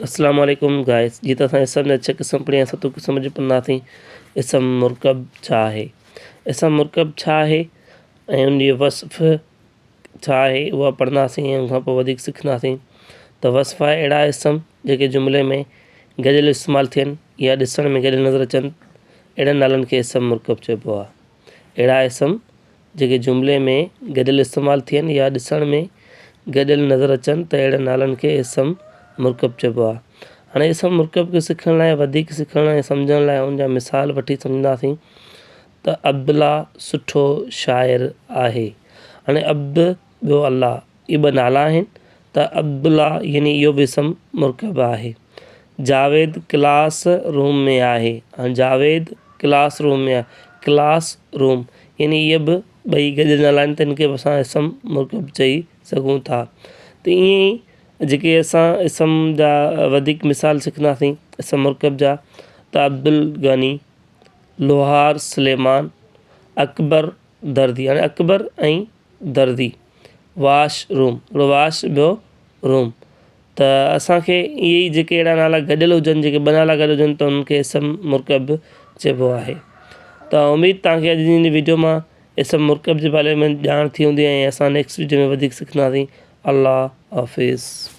السلام عليڪم گائس جي ته اسان اسم جا ڇهه قسم پڙهيا ستون قسم اڄ پڙهنداسين اسم مرڪب ڇا آهي اسم مرڪب ڇا آهي ۽ ان جي وصف ڇا آهي اها پڙهنداسين ۽ ان کان پوء وڌيڪ سکنداسين ته وصف آهي اهڙا اسم جيڪي جملي ۾ گڏيل استعمال ٿين يا ڏسڻ ۾ گڏيل نظر اچن اهڙن نالن کي اسم مرڪب چئبو آهي اهڙا اسم جيڪي جملي ۾ گڏيل استعمال ٿين يا ڏسڻ ۾ گڏيل نظر اچن ته اهڙن نالن کي اسم مرڪب چئبو آهي. هاڻي اسم مرڪب کي سکڻ لاء وڌيڪ سکڻ ۽ سمجهڻ لاء ان جا مثال وٺي سمجهنداسين ته عبدالله سٺو شاعر آهي. هاڻي عبد ٻيو الله اهي ٻه نالا آهن ته عبدالله يعني اهو به اسم مرڪب آهي. جاويد ڪلاس روم ۾ آهي. هاڻي جاويد ڪلاس روم ۾ آهي. ڪلاس روم يعني اهي به ٻئي گڏيل نالا آهن تن کي به اسان اسم مرڪب چئي سگهون ٿا. ته ائين ئي جيڪي اسان اسم جا وڌيڪ مثال سکنداسين اسم مرڪب جا ته عبدالغني، لوهار سليمان، اڪبر دردي هاڻي اڪبر ۽ دردي واش روم هڪڙو واش ٻيو روم ته اسان کي اهي ئي جيڪي اهڙا نالا گڏيل هجن جيڪي ٻه نالا گڏ هجن ته انهن کي اسم مرڪب چئبو آهي ته اميد توهان کي اڄ جي هن ويڊيو مان اسم مرڪب جي باري ۾ ڄاڻ ٿي هوندي ۽ اسان نيڪسٽ ويڊيو ۾ وڌيڪ سکنداسين الله حافظ.